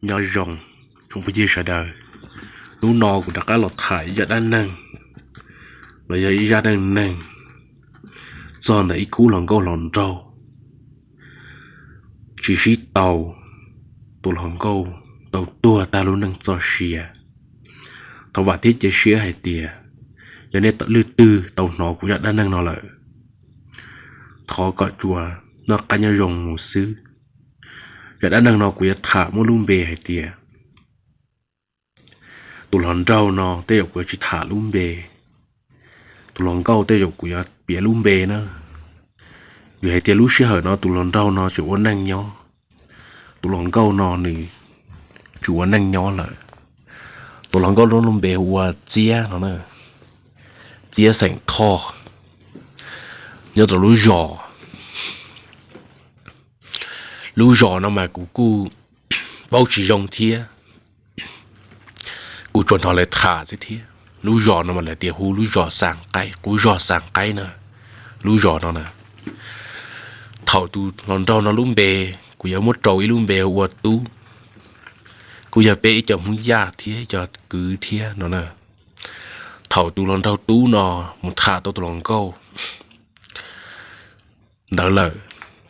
Nyob zoo tsoom phooj ywg sawv daws, hnub no kuv rov qab los tham ib zaj dab neeg los yog ib zaj neej neeg txog ntawm ib khub hluas nkauj hluas nraug tsis sib tau, tus hluas nkauj tau tuag tag lub neej txoj sia. Thov vam thiab cia siab hais tias yog nej lwm tus twg tau hnov kuv zaj dab neeg no lawm, thov kom tsuas noj qab nyob zoo mus xwb. Zaj dab neeg no kuv yuav tham muaj lub npe hais tias, tus hluas nraug no tej zaum kuv yuav tsis tham lub npe, tus hluas nkauj tej zaum kuv yuav piav lub npe na, vim hais tias lub sij hawm no tus hluas nraug no tseem ua neej nyob, tus hluas nkauj no nws tsis ua neej nyob lawm. Tus hluas nkauj no lub npe hu ua Txiab no, Txiab xeem Thoj, nyob rau lub zos lub zos no mas kuv kuj paub tsis zoo thiab, kuv tsuas hnov lawv tham xwb thiab. Lub zos no mas lawv tias hu lub zos Xas Qaib, qub zos Xas Qaib na, lub zos no na. Thaum tus hluas nraug no lub npe, kuv yuav muab rau ib lub npe ua Tub, kuj yog peb ib co Hmoob Yaj thiab ib co kwv thiab no na. Thaum tus hluas nraug Tub no mus tham tau tus hluas nkauj ntawd lawm,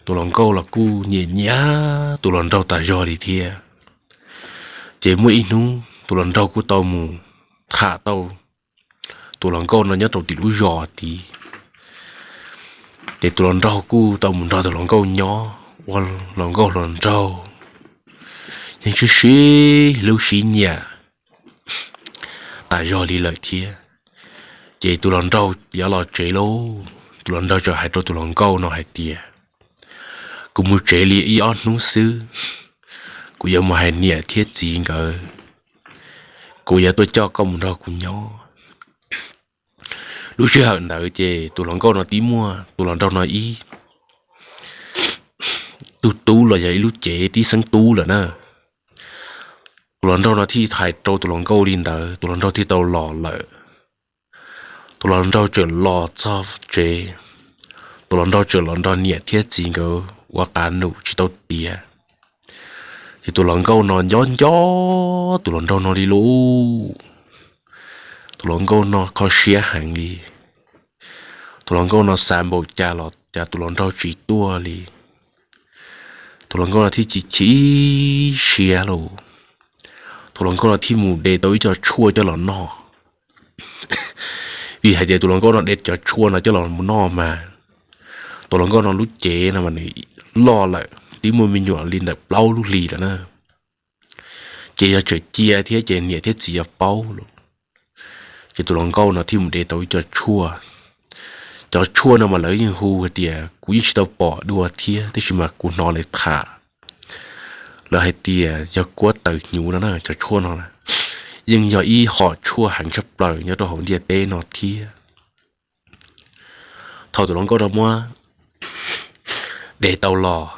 tus hluas nkauj los kuj nyiam nyiam tus hluas nraug tas zog li thiab. Ces muaj ib hnub tus hluas nraug kuj tau mus tham tau tus hluas nkauj no nyob rau tim lub zos tid. Ces tus hluas nraug kuj tau mus nrog tus hluas nkauj nyob ua hluas nkauj hluas nraug, yeej sib sib hlub sib nyiam tas zog li lawm thiab. Ces tus hluas nraug yuav los tsev lauj, tus hluas nraug txawm hais rau tus hluas nkauj no hais tias, kuv mus tsev li ib ob hnub xwb, kuv yuav mus hais niam thiab txiv nkawd, kuv yuav tuaj coj koj mus nrog kuv nyob. Lub sij hawm ntawd ces tus hluas nkauj no twb muaj tus hluas nraug no ib tug tub los yog ib lub cev tib xeeb tub lawm na. Tus hluas nraug no thiaj hais rau tus hluas nkauj li ntawd, tus hluas nraug thiaj tau los lawm. Tus hluas nraug txawm los txog tsev, tus hluas nraug txawm los nrog niam thiab txiv nkawd ua qav num tsis tau tiav. Ces tus hluas nkauj no nco nco tus hluas nraug no li lauj. Tus hluas nkauj no kho siab heev li. Tus hluas nkauj no xav npaum cas los cas tus hluas nraug tsis tuaj li. Tus hluas nkauj no thiaj chim chim siab lauj. Tus hluas nkauj no thiaj mus de tau ib co tshuaj coj los noj. Vim hais tias tus hluas nkauj no de cov tshuaj no coj los mus noj mas, tus hluas nkauj no lub cev no mas nws loj lawm, twb muaj me nyuam li ntawm plaub lub hlis lawm na. Ces yog tseem cia thiab ces niam thiab txiv yuav paub lauj. Ces tus hluas nkauj no thiaj mus de tau ib co tshuaj. Cov tshuaj no mas lawv yeej hu hais tias, kuv yeej tsis tau pom dua thiab, tab sis mas kuv hnov lawv tham, lawv hais tias yog kuab taws hnyuv no na. Cov tshuaj no yeej yog ib hom tshuaj heev tshaj plaws nyob rau hauv ntiaj teb no thiab. Thaum tus hluas nkauj no muab de tau los,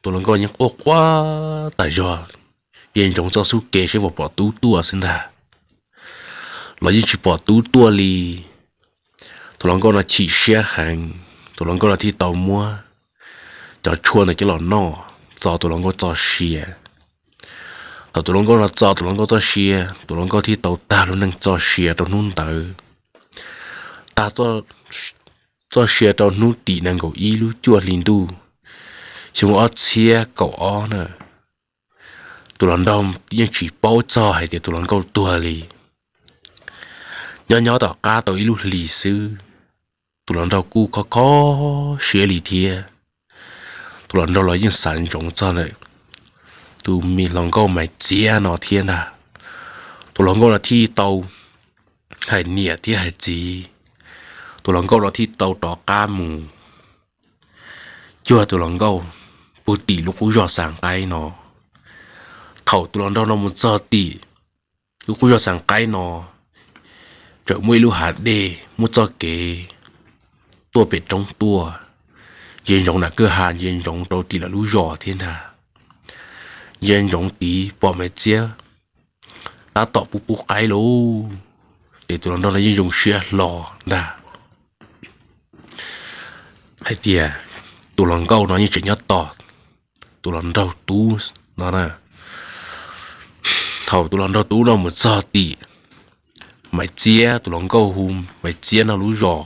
tus hluas nkauj yeej quaj quaj tas zog, ntsia ntsoov txoj xub ke seb puas pom tub tuaj xwb ntag, los yeej tsis pom tub tuaj li. Tus hluas nkauj no chim siab heev, tus hluas nkauj no thiaj tau muab cov tshuaj ntawd coj los noj txo tus hluas nkauj txoj sia. Thaum tus hluas nkauj no txo tus hluas nkauj txoj sia, tus hluas nkauj thiaj tau tag lub neej txoj sia rau hnub ntawd. Tag txoj sia rau hnub tim nees nkaum ib lub cuaj hli ntuj xyoo ob txhiab kaum ob na. Tus hluas nraug yeej tsis paub txog hais tias tus hluas nkauj tuag li. Nyob nyob tom qab tau ib lub hlis xwb, tus hluas nraug kuj kho kho siab li thiab. Tus hluas nraug los yeej xav ntsoov txog tus me hluas nkauj Maiv Txiab no thiab ntag. Tus hluas nkauj no thiaj tau hais niam thiab hais txiv. Tus hluas nkauj no thiaj tau rov qab mus cuag tus hluas nkauj puag tim lub qub zos Xas Qaib no. Thaum tus hluas nraug no mus txog tim lub qub zos Xas Qaib no, txawm muaj ib lub hav dej muaj txoj kev tuaj pem roob tuaj, ntsia ntsoov nram kwj ha ntsia ntsoov rau tim lawv lub zos thiab ntag. Ntsia ntsoov tid pom Maiv Txiab tab tom pub pub qaib lauj. Ces tus hluas nraug no yeej zoo siab hlo ntag, hais tias tus hluas nkauj no yeej tseem nyob tos tus hluas nraug tub no na. Thaum tus hluas nraug tub no mus txog tim Maiv Txiab, tus hluas nkauj hu Maiv Txiab no lub zos,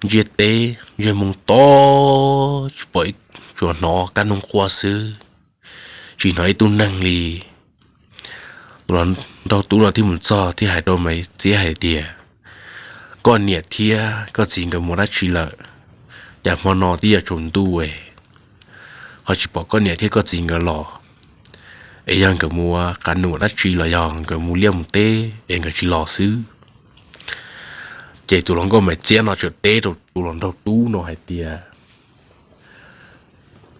ntsiag teb ntsej muag to, tsis pom, tsuas hnov kab noog quaj xwb, tsis hnov ib tug neeg li. Tus hluas nraug tub no thiaj mus txog thiaj hais rau Maiv Txiab hais tias, koj niam thiab koj txiv nkawd mus dab tsi lawm? Cas hmo no twb yuav tsaus ntuj es ho tsis pom koj niam thiab koj txiv nkawd los? Es yog nkawd mus qab num dab tsi los yog nkawd mus liaj mus teb es nkawd tsis los xwb. Ces tus hluas nkauj Maiv Txiab no txawm teb rau tus hluas nraug tub no hais tias,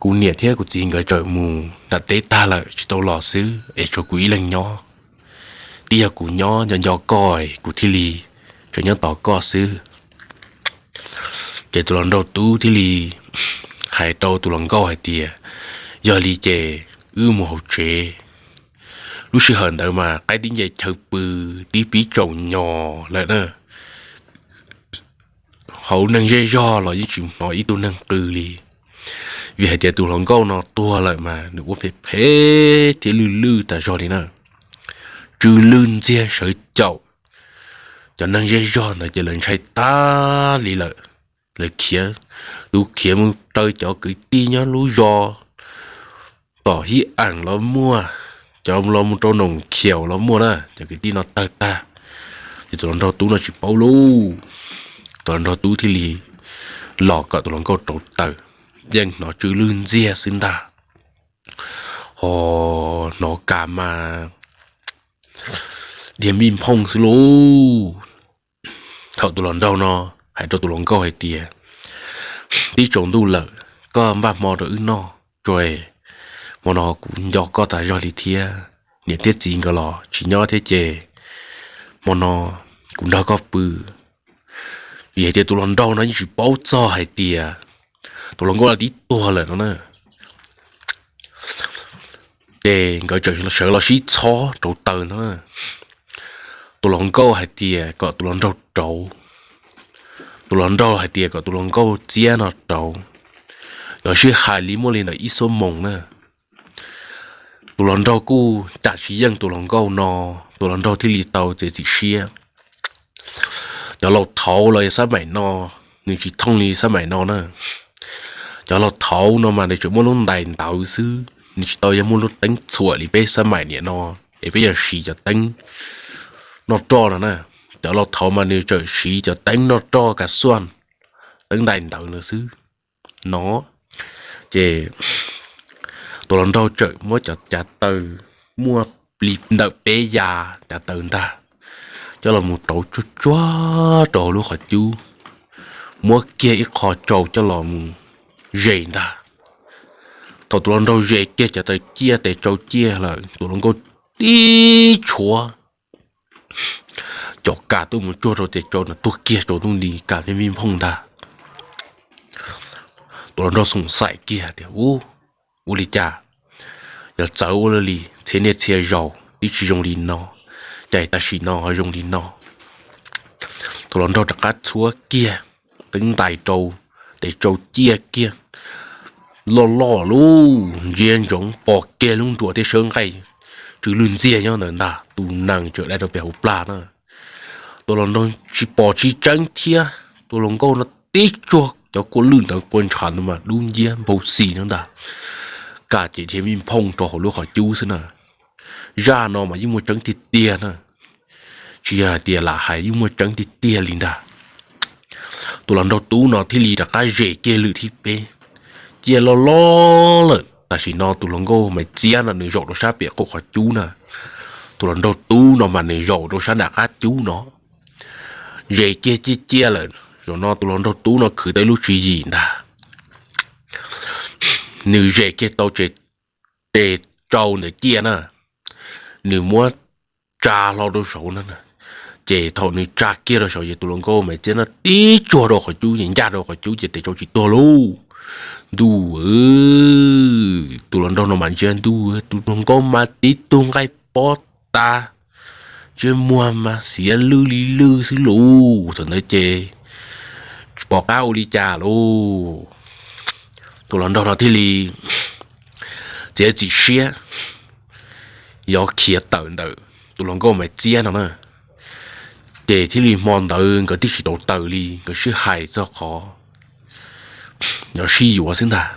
kuv niam thiab kuv txiv nkawd txawm mus nram teb tag lawm tsis tau los xwb es tshuav kuv ib leeg nyob. Twb yog kuv nyob nco nco koj es kuv thiaj li tseem nyob tos koj xwb. Ces tus hluas nraug tub thiaj li hais rau tus hluas nkauj hais tias, yog li ces wb mus hauv tsev. Lub sij hawm ntawd mas qaib tib nce chaw pw, tib pib tsaus nyos lawm na. Hauv neeg zej zog los yeej tsis hnov ib tug neeg qw li, vim hais tias tus hluas nkauj no tuag lawm mas nws ua phem phem thiab lwj lwj tas zog li na. Tsw lwj ntxiag sawv caum, cov neeg zej zog ntawd ces lawv ntshai tag li lawm. Lawv khiav, tus khiav mus raws cov kwv tij nyob lub zos tom hib eem los muaj, cov los mus rau Noom Khiaus los muaj na, cov kwv tij no tawg tag. Ces tus hluas nraug tub no tsis paub lauj, tus hluas nraug tub thiaj li los kom tus hluas nkauj rauv taws, yeej hnov tsw lwj ntxiag xwb ntag. Ho hnov kas mas dhia mij nphooj xwb lauj. Thaum tus hluas nraug no hais rau tus hluas nkauj hais tias, tib tsaus ntuj lawm, koj npaj hmo rau wb noj tso, hmo no kuv nco koj tas zog li thiab, niam thiab txiv nkawd los tsis nyob thiab ces hmo no kuv nrog koj pw. Vim hais tias tus hluas nraug no yeej tsis paub txog hais tias tus hluas nkauj tib tuag lawm no na. Ces nkawd txawm sawv los sib txhob rauv taws no. Tus hluas nkauj hais tias kom tus hluas nraug rauv, tus hluas nraug hais tias kom tus hluas nkauj txiab no rauv. Nkawd sib hais li muaj li ntawm ib xuab moos na. Tus hluas nraug kuj cam tsis yeej tus hluas nkauj no, tus hluas nraug thiaj li tau txiav txim siab. Cov laus thaud los xab maim no, nws tsis thooj li xab maim no na. Cov laus thaud no mas nws tseem muaj lub ntais ntawd xwb, nws tsis tau yog muaj lub teeb txhuam li peb xab maim niam no, es peb yog siv cov teeb noj roj no na. Cov laus thaud mas nws tseem siv cov teeb noj roj kav xuaj, teeb ntais ntawd ntawd xwb no. Ces tus hluas nraug tseem muab cov cav taws muaj li ntawm peb yav cav taws ntag, coj los mus rauv tsuag tsuag rau hauv lub qhov cub, muab kiag ib qho tsau coj los mus zes ntag. Thaum tus hluas nraug zes kiag cav taws ciaj tes tsau ciaj lawm, tus hluas nkauj tib tshuab, cov kas tuaj mus tsuag rau tes tsau no tuag kiag rau ntug nti, kas thiaj mij nphooj ntag. Tus hluas nraug xoom xaim kiag tias, ub, ua li cas, yog txawv ua luaj li, txhia niaj txhia zaus twb tsis zoo li no, cas tam sim no ho zoo li no. Tus hluas nraug rov qab txhuab kiag teeb ntais rau, tes tsau ciaj kiag, loj loj lub ntsia ntsoov pom kiag lub nruas thiab sawb nqaij, tsw lwj ntxiag nyob ntawd ntag, tus nees tseem dai rau pem hauv plag na. Tus hluas nraug tsis pom tsis tseeb thiab, tus hluas nkauj no tib tsuag cov kua lwj ntawd kua ntshav ntawd mas dub nciab npau xis no ntag, kas ces dhia mij nphooj rau hauv lub qhov cub xwb na. Zaj no mas yeej muaj tseeb tiag tiag na, tsis yog hais tias lam hais, yeej muaj tseeb tiag tiag li ntag. Tus hluas nraug tub no thiaj li rov qab zes kiag lwm thib peb, ciaj loj loj lawm. Tam sim no tus hluas nkauj Maiv Txiab no nws zaum rau sab pem qaum qhov cub na, tus hluas nraug tub no mas nws zaum rau sab nram qab cub no. Zes kiag ciaj ciaj lawm, zaum no tus hluas nraug tub no khwv tau ib lub tswv yim ntag. Nws zes kiag tau tes tsau ntawd ciaj na, nws muab tsa hlo rau saud na. Ces thaum nws tsa kiag rau saud ces tus hluas nkauj Maiv Txiab no tib tsuag rau qhov cub ces ncaj rau qhov cub ces tes tsau tsis tuag lauj. Ntuj, tus hluas nraug no mas ntsia ntuj, tus hluas nkauj mas tib tug nqaij pob tas, ntsej muag mas xiav lwj li lwj xwb lauj. Thaum ntawd ces tsis pom qab ua li cas lauj. Tus hluas nraug no thiaj li txiav txim siab, yuav khiav tawm ntawm tus hluas nkauj Maiv Txiab no na. Ces thiaj li hmo ntawd nkawd thiaj tsis tau taws li, nkawd sib hais txog qhov yuav sib yuav xwb ntag.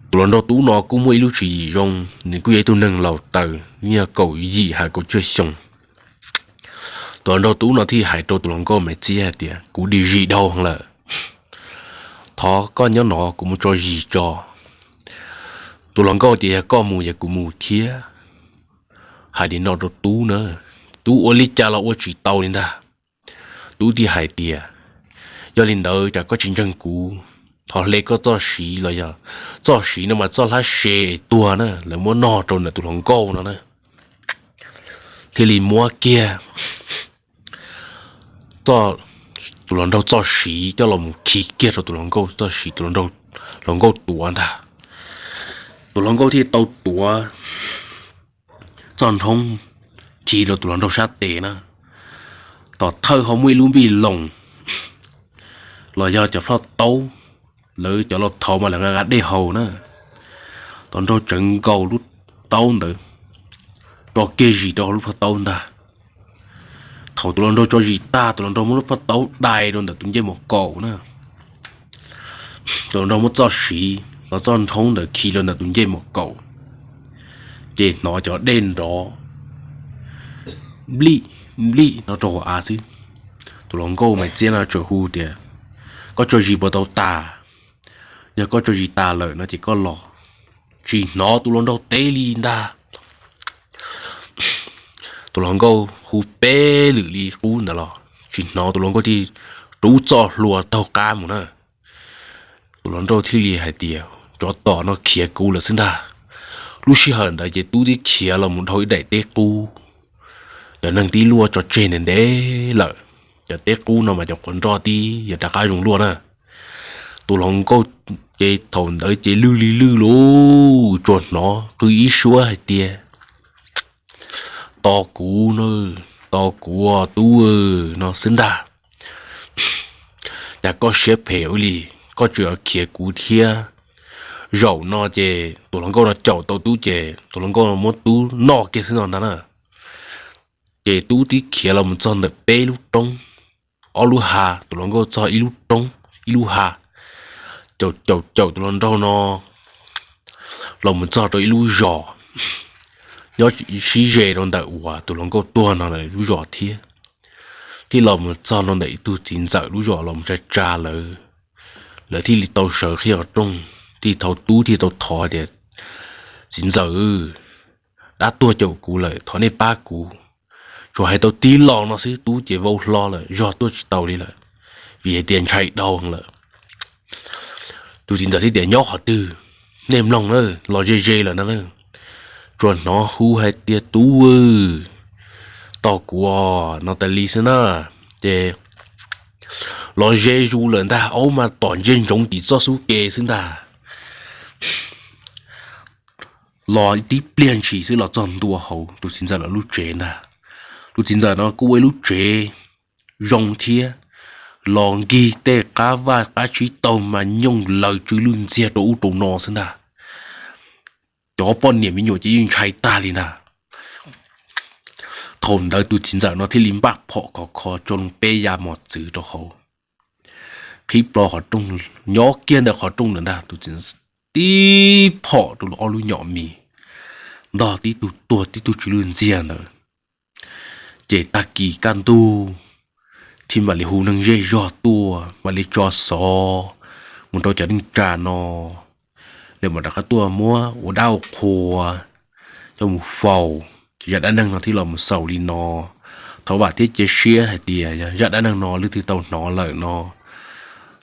Tus hluas nraug tub no kuj muaj ib lub tswv yim zoo, nws kuj yog ib tug neeg laus taws, yog kaum yim hais kaum cuaj xyoo. Tus hluas nraug tub no thiaj hais rau tus hluas nkauj Maiv Txiab hais tias, kuv dim zis dhau lawm, thov koj nyob no kuv mus tso zis tso. Tus hluas nkauj tias, yog koj mus yog kuv mus thiab. Hais li no rau tub na, tub ua li cas los ua tsis tau li ntag. Tub thiaj hais tias, yog li ntawd cas koj tsis ntseeg kuv, thov hle koj txoj siv los yog txoj siv no mas txoj hlab se tuag na, lawv muab nog rau ntawm tus hluas nkauj no na. Thiaj li muab kiag tus hluas nraug txoj siv coj los mus khi kiag rau tus hluas nkauj txoj siv, tus hluas nkauj tuav ntag. Tus hluas nkauj thiaj tau tuav txoj nrhoob khi rau tus hluas nraug sab tes na. Tom thawj ho muaj ib lub npij loos los yog cov plhob taub, lawv cov laus thaud mas lawv nqa nqa dej haus na. Tus hluas nraug tsawv nkaus lub taub ntawd, tso kiag zis rau hauv lub plhob taub ntag. Thaum tus hluas nraug tso zis tag, tus hluas nraug muab lub plhob taub dai rau ntawm tus ncej mus kaum na. Tus hluas nraug muab txoj siv los txoj nrhoob ntawd khi rau ntawm tus ncej mus kaum, ces hnov cov dej nrov nplij nplij no rau hauv av xwb. Tus hluas nkauj Maiv Txiab no tsuas hu tias, koj tso zis puas tau tas? Yog koj tso zis tas lawm no ces koj los. Tsis hnov tus hluas nraug teb li ntag. Tus hluas nkauj hu peb lwm li qub ntawd los tsis hnov, tus hluas nkauj thiaj rub txoj hlua taug qab mus na. Tus hluas nraug thiaj li hais tias, tsov tom no khiav kuv lawm xwb ntag. Lub sij hawm ntawd ces tub twb khiav los mus dhau ib daim teb qub, cov neeg twb luaj tso tseg ntev ntev lawm. Cov teb qub no mas cov quav nroj twb yuav rov qab zoo luaj na. Tus hluas nkauj ces thaum ntawd ces lwj li lwj lauj, tsuas hnov qw ib suab hais tias, tos kuv no, tos kuv os tub no xwb ntag. Cas koj siab phem ua li, koj tseem yuav khiav kuv thiab. Zaum no ces tus hluas nkauj no caum tau tub ces tus hluas nkauj muab tub noj kiag xwb no ntag na. Ces tub twb khiav los mus txog ntawm peb lub roob, ob lub ha, tus hluas nkauj txog ib lub roob ib lub ha, caum caum caum tus hluas nraug no los mus txog rau ib lub zos nyob sib ze rau ntawm uas tus hluas nkauj tuag no lub zos thiab. Thiaj los mus txog rau ntawm ib tug txiv ntxawm lub zos los mus tsa tsa lawv. Lawv thiaj li tau sawv qhib qhov rooj, thiaj thov tub thiaj tau thov tias, txiv ntxawm, dab tuag caum kuv lawm, thov nej pab kuv. Tsuas hais tau tib lo no xwb tub ces vau hlo lawm, zog tuaj tsis tau li lawm, vim hais tias ntshai dhau lawm. Tus txiv ntxawm thiaj tias, nyob qhov twg? Nej mloog na, los ze ze lawm na. Tsuas hnov hu hais tias, tub, tos kuv os no tas li xwb na. Ces los ze zus lawm ntag, aub mas tom ntsej ntsoov tim txoj xub ke xwb ntag. Los tib pliag ntshis xwb los txog ntua hauv tus txiv ntxawm lawv lub tsev ntag. Tus txiv ntxawm no kuj ua ib lub tsev zoo thiab, los nkig tej qab vaj qab tsib taug mas nyooj laws tsw lwj ntxiag rau ub rau no xwb ntag. Cov poj niam me nyuam ces yeej ntshai tag li ntag. Thaum ntawd tus txiv ntxawm no thiaj li npaj phom khov kho tso loo peb yav mos txwv rau hauv, qhib plo qhov rooj, nyob kiag ntawm qhov rooj ntawd ntag. Tus txiv ntxawm tib phom rau ob lub nyom mis, ntog tib tug tuag tib tug tsw lwj ntxiag ntawd. Ces tag kis kaj ntug thiaj mam li hu neeg zej zog tuaj, mam li tso xov mus rau cov neej tsa no, lawv mam rov qab tuaj muab ua dab ua qhua coj mus faus. Ces zaj dab neeg no thiaj los mus xaus li no. Thov vam thiab cia siab hais tias yog zaj dab neeg no leej twg tau hnov lawm no,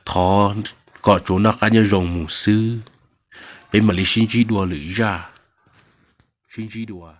thov kom tsuav noj qab nyob zoo mus xwb. Peb mam li sib ntsib dua lwm zaj, sib ntsib dua.